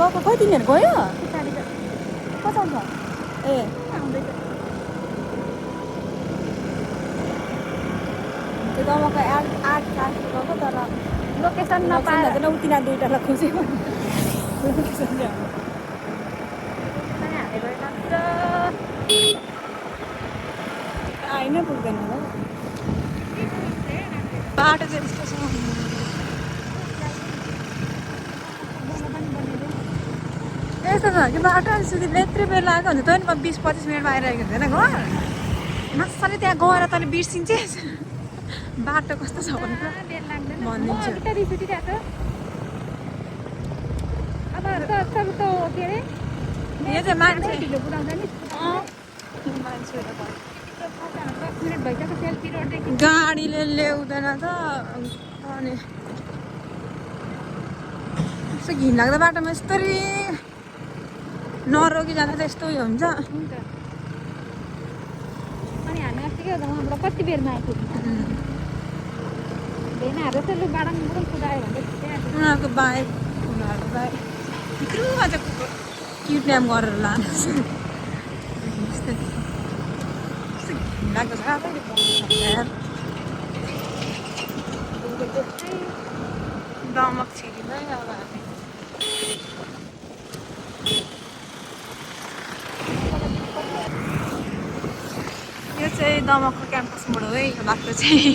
गएको खोइ तिनीहरू गयो कता छ ए त्यो दमको आठ गएको तर लोकेसन नपाएर उतिना दुईवटालाई खुसी आइन पुग्दैन बाटो चाहिँ यस्तो छ यस्तो छ कि बाटो सुधि यत्रो बेर लाग्यो भने तैँले 20-25 मिनटमा आइरहेको हुँदैन घर नसले त्यहाँ गएर तैँले बिर्सिन्छेस् बाटो कस्तो छ भने भनिदिन्छु यो चाहिँ मान्छे गाडीले ल्याउँदैन त अनि यस्तो घिनलाग्दो बाटोमा यस्तरी नरोकी जाँदा त यस्तो उयो हुन्छ अनि हामी अस्तिकै हाम्रो कति बेरमा आइपुग्यो भेनाहरू चाहिँ लु बाडङ बुडङ कुदायो भने उनीहरूको बाइक उनीहरूको बाइक भित्रुमा चाहिँ किडन्याप गरेर लानु घिनलाग्दो छ दमक छिरिँदै अब हामी यो चाहिँ दमकको क्याम्पसबाट हो है यो बाटो चाहिँ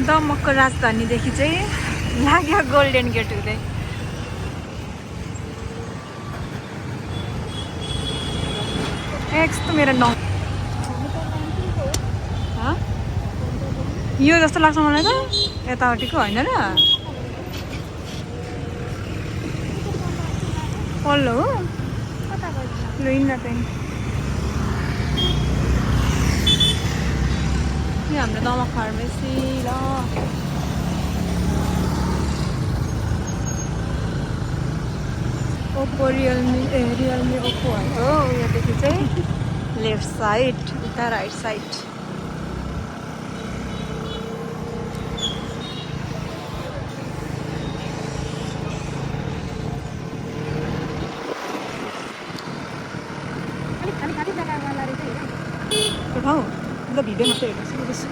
दमकको राजधानीदेखि चाहिँ लाग्यो गोल्डन गेट हुँदै यस्तो मेरो नाउँ यो जस्तो लाग्छ मलाई त यतापट्टिको होइन र पल्लो हो लु हिँड्न चाहिँ यो हाम्रो दमक फार्मेसी ल ओप्पो रियलमी ओप्पो हो योदेखि चाहिँ लेफ्ट साइड उता राइट साइड ठाउँ ल भिडियो मात्रै हेर्नुहोस्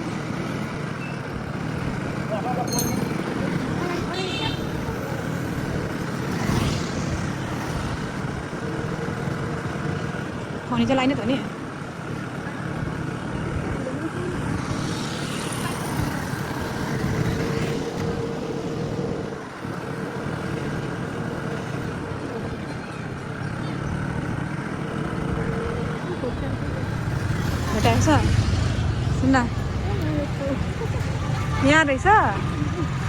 खनी चाहिँ लाइन त नि भेटाएछ सुन्न यहाँ रहेछ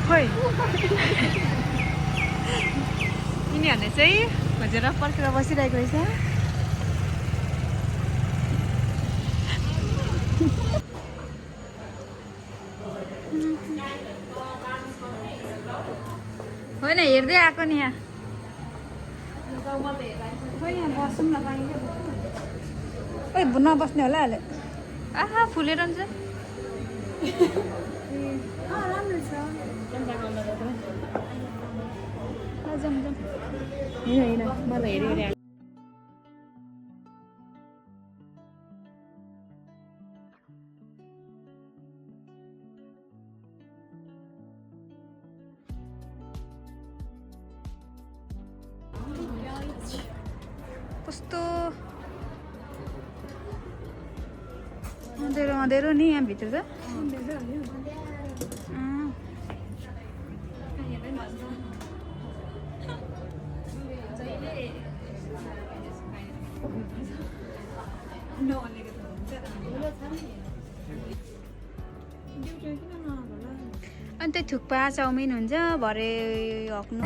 खोइ यिनीहरूले चाहिँ खोजेर पर्खेर बसिरहेको रहेछ होइन हेर्दै आएको नि यहाँ खोइ यहाँ बसौँ न पाइन्छ ओइ नबस्ने होला अहिले आहा फुलेर हुन्छ राम्रो छ होइन मलाई हेरेर कस्तो अँधेरो नि यहाँ भित्र त अनि त्यो थुक्पा चाउमिन हुन्छ भरे हक्नु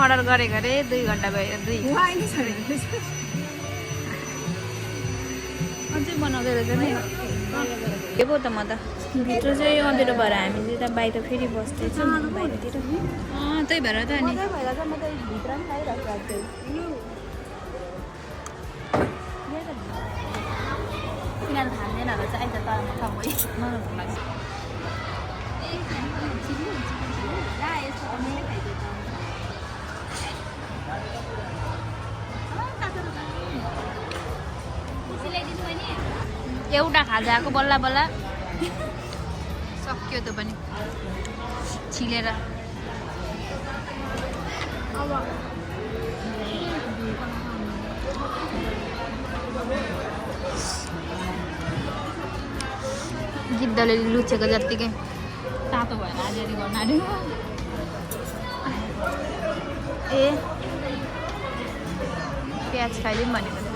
अर्डर गरे 2 घन्टा भयो 2 चाहिँ बनाउँदै रहेछ नि के पो त म त भित्र चाहिँ अँधेरो भएर हामी चाहिँ त बाहिर फेरि बस्दैछौँ बाहिरतिर त्यही भएर त नि तिनीहरू खाँदैन होला चाहिँ अहिले त तर म खाउँदै एउटा खाजाको बल्ल बल्ल सक्यो त पनि छिलेर गिद्धले लुचेको जत्तिकै तातो भएर आजरी गर्न आँट्यो ए प्याज खाइदिउँ भनेको त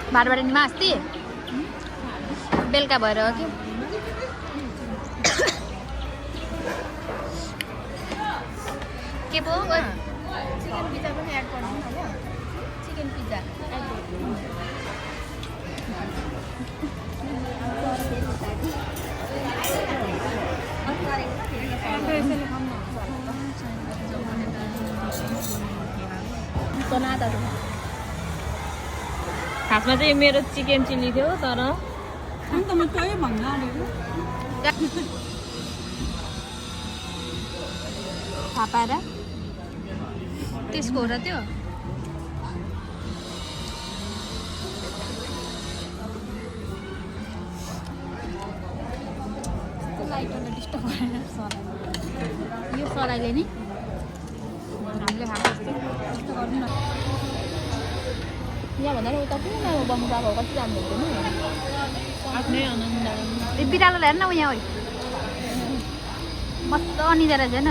मारवाडीमा अस्ति बेलुका भएर हो कि के पो चिकन पिज्जा पनि एड गर्नु न ल चिकन पिज्जा खासमा चाहिँ मेरो चिकन चिल्ली थियो तर थाहा पाएर त्यसको हो र त्यो लाइटरले डिस्टर्ब गरेर यो सलाइले नि हामीले खाएको जस्तो यस्तो गर्नु न यहाँभन्दा नि उता कुन बम्बु गएको कति राम्रो हुन्थ्यो नि ए बिरालोलाई हेर्न उ यहाँ मस्त निजा रहेछ होइन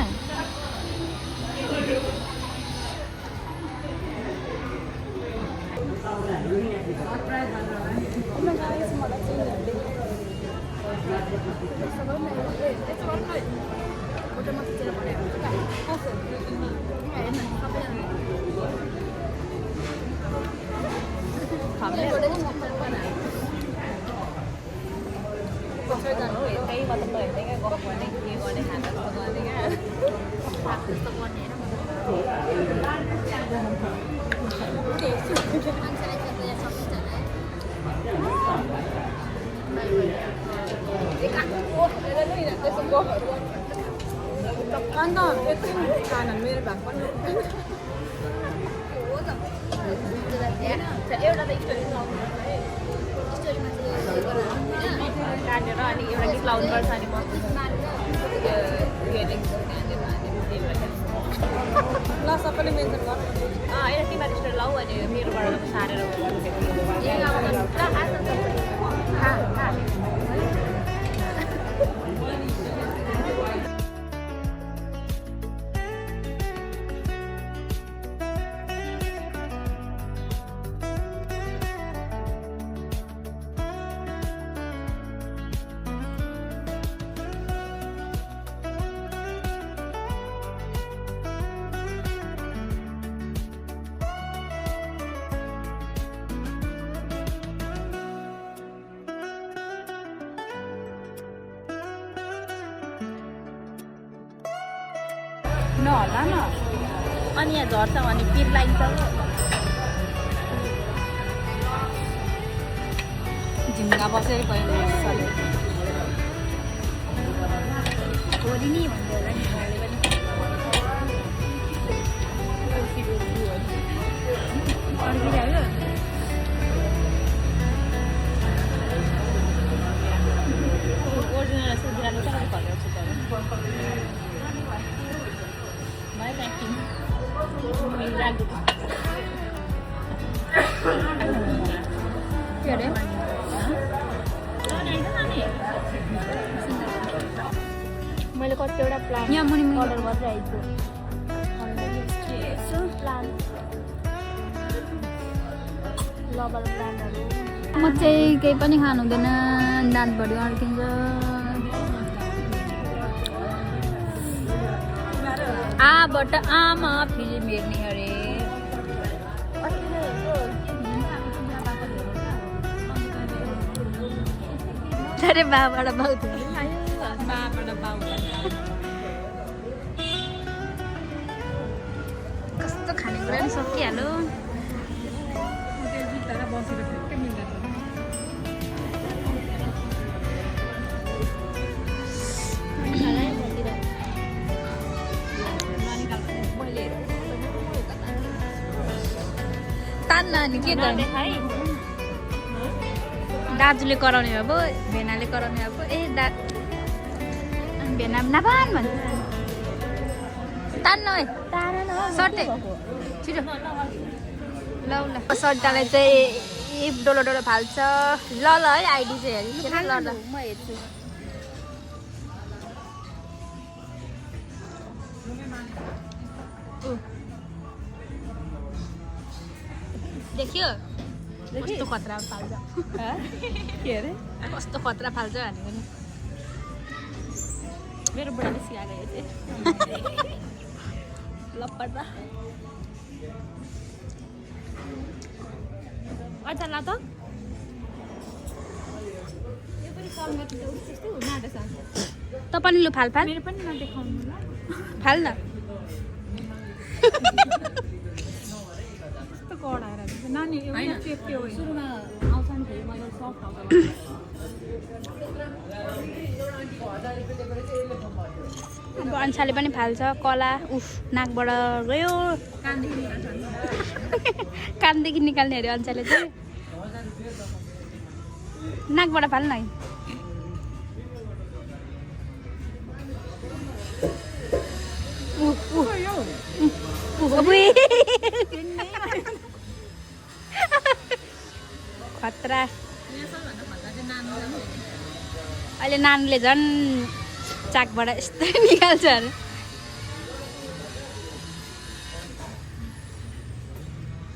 काटेर अनि एउटा गीत लाउनु पर्छ अनि म ल सबैले मेन्सन गर्नु एउटा टिमा स्टोर लाऊ अनि मेरोबाट सारेर नहोला न अनि यहाँ झर्छ भने पिर लागिन्छ झिङ्गा बसेर भयो छोरी नि भन्दै होला नि अड्किरह्यो ओरिजिनल सुधार्नु चाहिँ भनेको छु के अरे मैले कतिवटा प्लान यहाँ मुनि अर्डर गरेर आइछु प्लान लबर प्लान्टहरू म चाहिँ केही पनि खानु हुँदैन, दाँतभरि अड्किन्छ। आबाट आमा फिल्म हेर्ने अरे। अरे बाबाट बाउ कस्तो खानेकुरा नि सकिहाल्यो। तान्न नि के त दाजुले कराउने अब भेनाले कराउने अब भेना नपान भन्छ तान्न है सर्टे छिटो ल ल सर्टालाई चाहिँ डोलो डोलो फाल्छ। ल ल है आइडी चाहिँ हेरि ल ल म हेर्छु। देखियो कस्तो खतरा फाल्छ के अरे कस्तो खतरा फाल्छ भनेको नि। मेरो बुढाले सिकाएको यो चाहिँ लप्पडा अचार ला त यो पनि सङ्गति त्यस्तै हुन आँटेछ। त पनि लु फाल फाल मेरो पनि नदेखाउनु ल फाल न। कस्तो कडा आएर नानी एउटा चेप्यो सुरुमा आउँछ नि फेरि मजाले सफ्ट आउँछ। अब अन्साले पनि फाल्छ कला। उफ नाकबाट गयो कानदेखि निकाल्ने अरे अन्साले चाहिँ। नाकबाट फाल्न है खतरा। अहिले नानीले झन् चाकबाट यस्तै निकाल्छ अरे।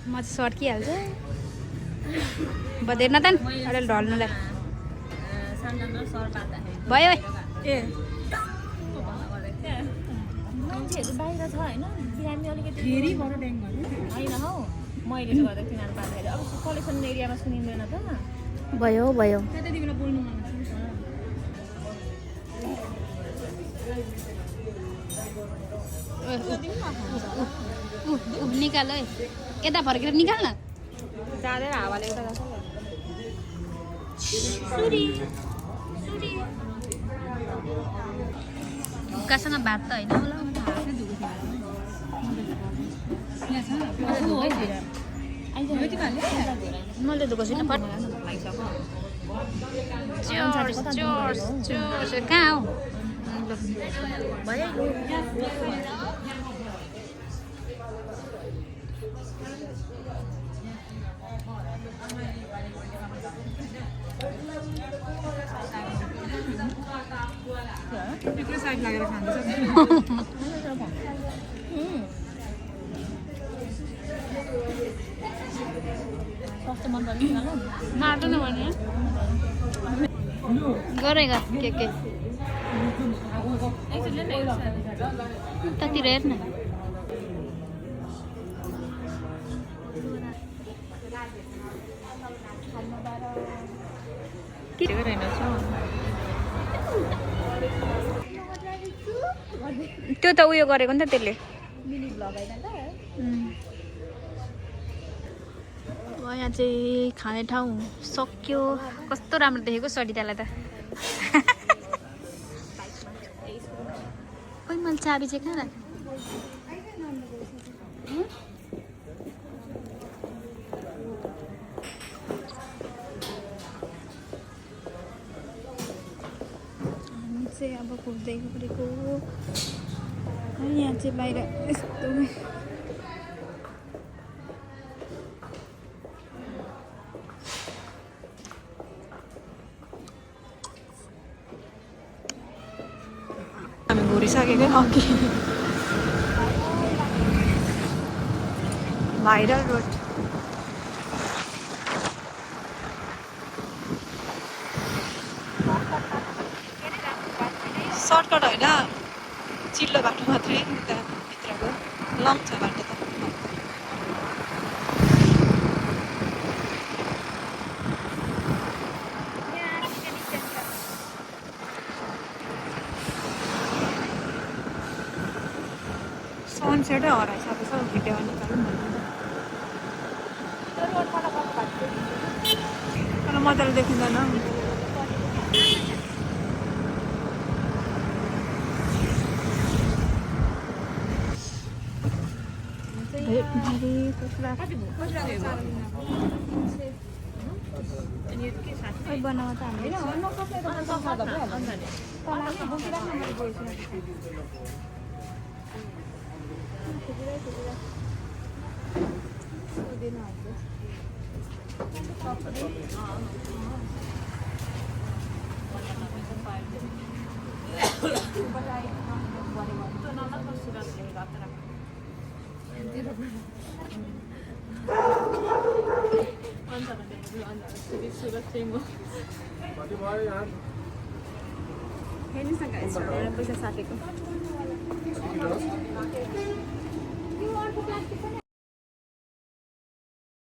म चाहिँ सर्किहाल्छु बदेर्न त अहिले ढल्नुलाई भयो ए मान्छेहरू बाहिर छ होइन बिरामी अलिकति फेरि बडो ड्याङ गर्नु होइन हौ मैले गर्दा तिनीहरू पार्दाखेरि अब कलेक्सन एरियामा सुनिँदैन त भयो भयो त्यति बेला बोल्नु मन निकाल है यता फर्केर निकाल न। जाँदैन हावाले उता ढुक्कासँग भात त होइन होला मैले धुएको छुइनँ फट कहाँ हौ साइड लागेर खाँदैछ मार्दैन भने गरे गर के उतातिर हेर्न त्यो त उयो गरेको नि त त्यसले यहाँ चाहिँ खाने ठाउँ सक्यो। कस्तो राम्रो देखेको सरितालाई त। ओइ मैले चाबी चाहिँ कहाँ राखेँ? हामी चाहिँ अब कुद्दै गरेको यहाँ चाहिँ बाहिर यस्तो घुरिसकेकै अघि भाइरल रोड सर्टकट होइन चिल्लो बाटो मात्रै उता भित्रको लङ छ बाटो त सनसेटै हराइछ अब सब भिडियो निकालौँ भन्नु तर मजाले देखिँदैन बनाउँदा हेर्नुहोस् न गाइस पैसा साटेको